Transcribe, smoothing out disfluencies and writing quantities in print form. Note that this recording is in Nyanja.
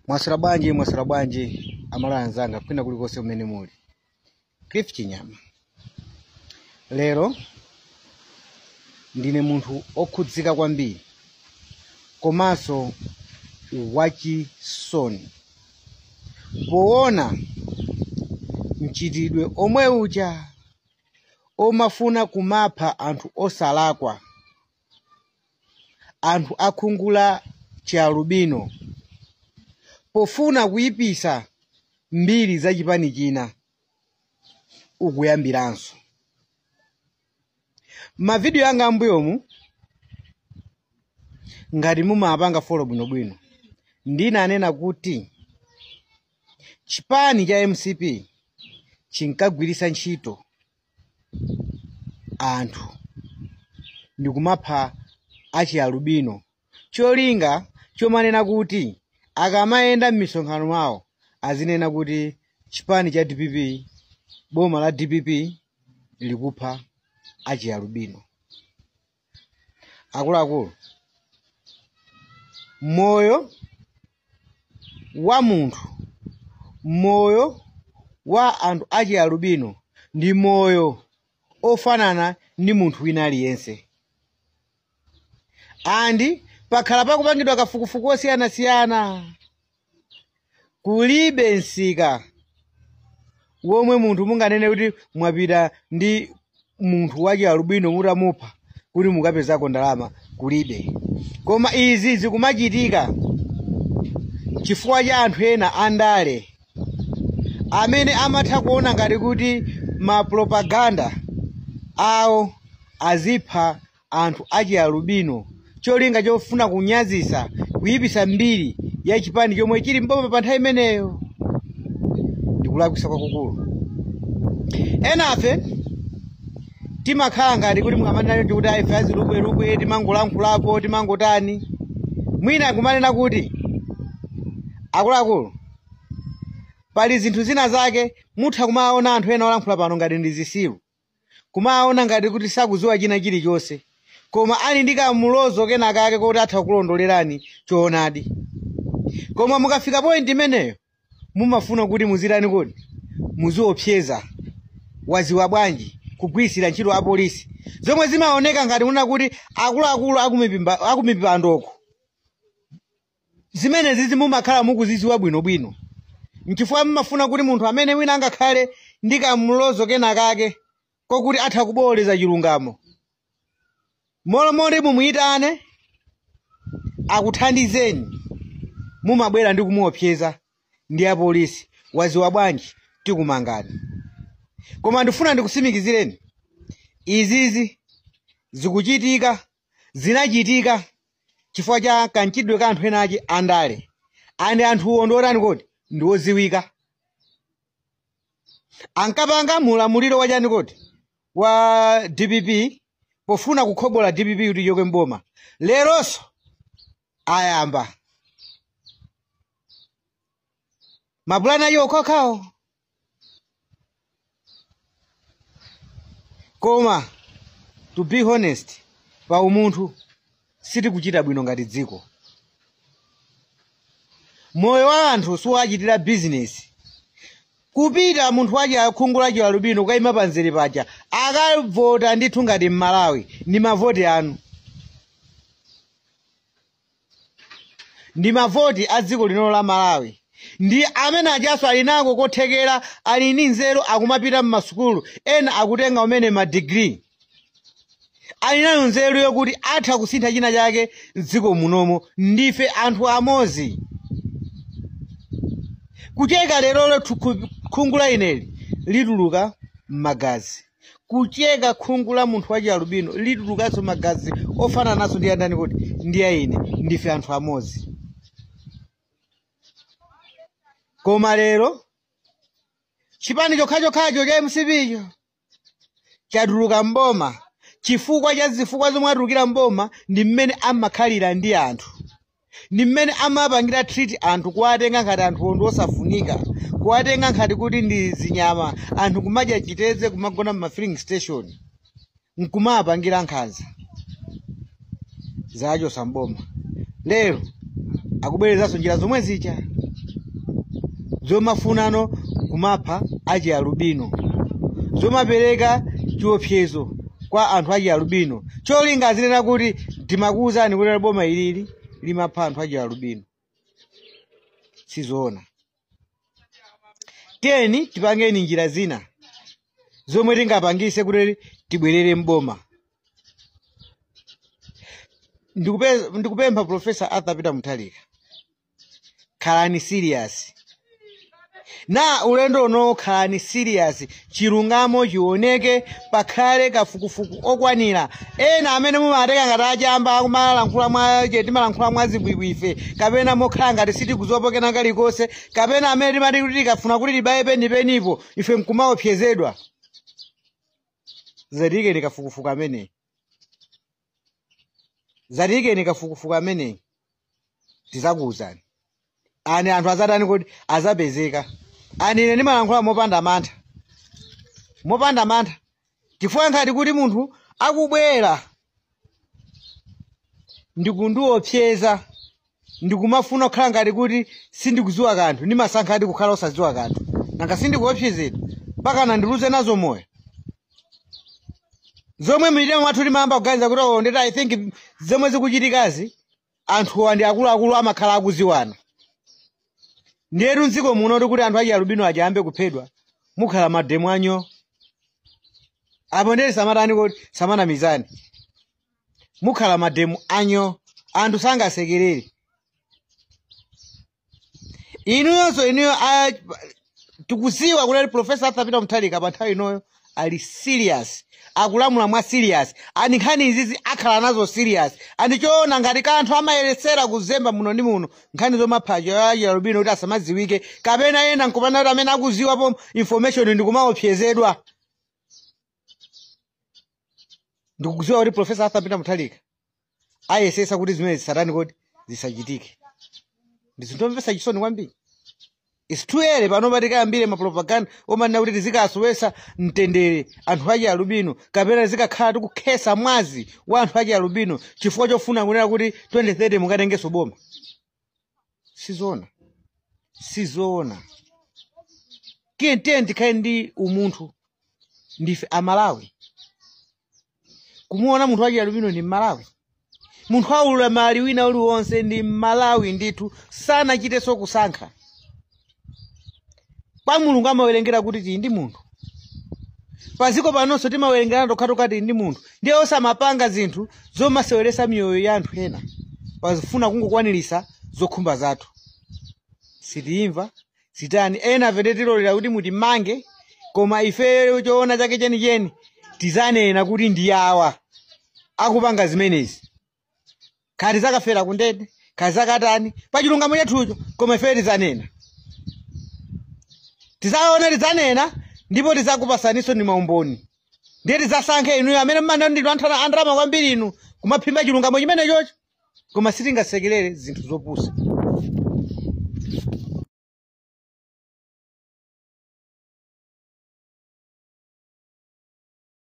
Mwaswera bwanji, mwaswera bwanji Amalawi anzanga kwina kulikonse kumene muli. Cliff Chinyama. Lero ndine munthu okhudzika kwambiri komanso wachisoni poona mchitidwe omwe uja omafuna kumapha anthu osalakwa, anthu akhungu la chialubino, pofuna kuyipisa mbiri za chipani china ukuyambiranso. Mavidiyo anga ambuyomu ngati mumapanga follow bwinobwino, ndinanena kuti chipani cha MCP chinkagwiritsa ntchito anthu ndikumapha achialubino, cholinga chomanena kuti akamayenda m'misonkhano mwawo azinena kuti chipani cha DPP, boma la DPP likupha achialubino. Akuluakulu, moyo wa munthu, moyo wa anthu achialubino ndi moyo ofanana ndi munthu wina aliyense. Andi pakhala pakupangidwa kafukufuku osiyanasiyana, kulibe msika womwe munthu munganene kuti mwapita ndi munthu wachialubino mutamupha kuti mukapezako ndalama, kulibe. Koma izi zikumachitika chifukwa cha anthu ena andale amene amatha kuona ngati kuti ma propaganda awo azipha anthu achialubino, cholinga chofuna kunyazisa, kuyipisa mbiri ya chipani chomwe chili mboma pa nthawi imeneyo. Ndikulakwisa kwakukulu. Enafe timakhala ngati kuti mukamanena kuti ife azilubwerubwe timangolankhulapo, timangotani, mwina kumanena kuti akuluakulu pali zinthu zina zake mutha kumaona anthu ena olankhula pano ngati ndi zisilu, kumaona ngati kuti sakudziwa china chilichonse, koma ali ndi kamulozo kena kake kuti atha kulondolerani choonadi. Koma mukafika point imeneyo mumafuna kuti muzirani, kuti muziopseza, waziwa bwanji, kugwirisira ntchito apolisi, zomwe zimaoneka ngati muna kuti akuluakulu akumipandoko zimenezi zimumakhala mukuziziwa bwinobwino. Nchifukwa mumafuna kuti munthu amene wina angakhale ndi kamulozo kena kake kokuti atha kuboleza chilungamo, molomoli mumuyitane akuthandizeni, mumabwera ndi kumuopseza ndi apolisi, waziwa bwanji, tikumangani. Koma ndifuna ndikusimikizireni, izizi zikuchitika, zinachitika chifukwa cha kanchidwe ka anthu ena achi andale, andi anthuwo ndi otani kodi, ndi oziwika, ankapanga mulamuliro wachani kodi, wa DPP, pofuna kukhobola DPP kuti ichoke mboma. Leronso ayamba mapulani ayo okhokhawo. Koma to be honest, pa umunthu sitikuchita bwino ngati dziko. Moyo wa anthu siwachitira business. Kupita munthu wache akhungu la chialubino kukayima panzere paja akavota ndithu ngati Mmalawi, ndi mavoti anu, ndi mavoti a dziko lino la Malawi. Ndi amene ajaso ali nako kothekera, ali ndi nzeru, akumapita mmasukulu, ena akutenga umene ma degree, ali nayo nzeru yokuti atha kusintha china chake mdziko munomo. Ndife anthu amozi. Kucheka lero khungu la ineli lituluka m'magazi, kucheka khungu la munthu wa chialubino litulukanso magazi ofanananso ndi andani kuti ndi a ine. Ndife anthu amozi. Koma lero chipani chokhachokhacho cha MCP cho chatuluka mboma chifukwa cha zifukwa zomwe atulukira mboma ndi mmene amakhalira ndi anthu, ndi mmene amapangira treat anthu, kuwatenga ngati anthu ndi osafunika, kuwatenga ngati kuti ndi zinyama, anthu kumadya chitedze, kumagona mma filling station, nkumapangira nkhanza zacho samboma. Lero akubwerezanso njira zomwe zija. Zomafunano kumapha achi alubino, zomapereka chiopsezo kwa anthu achi alubino, cholinga azinena kuti timakuwuzani kuti boma ilili limapha anthu achi alubino. Sizoona. Tiyeni tipangeni njira zina zomwe tingapangise kuti tibwerere mboma. Ndikupempha Professor Arthur Peter Mutharika, khalani serious na ulendo uno, khalani serious, chilungamo chioneke, pakhale kafukufuku okwanira. Ena amene mumatenga ngati achamba akumalankhula mwache, timalankhula mwa zibwibwi ife, kapena mokhala ngati sitikuzopokena kalikonse, kapena amene timati kuti tikafuna kuti tibaye penipenipo ife nkumaopsezedwa. Zatikeni kafukufuku ameneyi, zatikeni kafukufuku ameneyi, tizakuwuzani. Ani anthu azatani kuti azapezeka. Ani ine ndimalankhula mopanda mantha, mopanda mantha, chifukwa ngati kuti munthu akubwera ndikundiopseza ndikumafuna kukhala ngati kuti sindikudziwa kanthu, ndimasankha ati kukhala osadziwa kanthu, nanga sindikuopsezedwa mpaka ndiluze nazo moyo. Zomwe mitima mwathu timayamba kuganiza kuti oh, ndeti I think zomwe zikuchitikazi anthuwa ndi akuluakulu amakhala akuziwana. Ndiyetu mdziko muno kuti anthu achi alubino aja ayambe kuphedwa, mukhala mademo anyo apo. Ndeti samatani kuti samanamizani, mukhala mademo anyo, anthu sangasekerere. Inuyonso inuyo tikuziwa kuti Professor Arthur Peter Mutharika pa nthawi inoyo ali serious, akulamula mwa serious, ani nkhani izizi akhala nazo serious. Ani choona ngati kanthu amayeretsera kuzemba muno ndi muno nkhani zomapha alubino kuti asamadziwike, kapena ena nkupana kuti amene akuziwapo information ndikumaopsezedwa. Ndikudziwa kuti Professor Arthur Peter Mutharika ayesesa kuti zimene zisatani kuti zisachitike. Ndi zinthu zomvetsa chisoni kwambiri. It's too early pano tikayambire mapropaganda omanena kuti tizikasowesa mtendere anthu achi alubino, kapena tizikakhala tikukhesa mwazi wa anthu achi alubino chifukwa chofuna kunena kuti 2030 mukatengenso boma. Sizoona, sizoona. Tiye tiye tikhale ndi umunthu, ndife Amalawi. Kumuona munthu wachi alubino ndi Mmalawi, munthu aulula mali wina uliwonse ndi Mmalawi ndithu, sanachitenso kusankha. Kwa Mulungu amawerengera kuti tili ndi munthu, paziko panonso timawerengera tokhatokha tili ndi munthu. Ndiye osamapanga zinthu zomaseweresa miyoyo ya anthu ena pazifuna kungokwanirisa zokhumba zathu. Sitiyimva sitani ena pete tilolera kuti mutimange, koma ifeyo choona chake chenicheni tizanena kuti ndi awa akupanga zimenezi. Khati zakafera kundende, khati zakatani pachilungamo chathucho, koma ifeyo tizanena, tizaona, tizanena ndipo tizakupasaninso ndi maumboni. Ndiye tizasankhe inuyo amene mmana ndinu anthu andalama kwambiri inu kumaphimba chilungamo chimene chocho, koma sitingasekerere zinthu zopusa.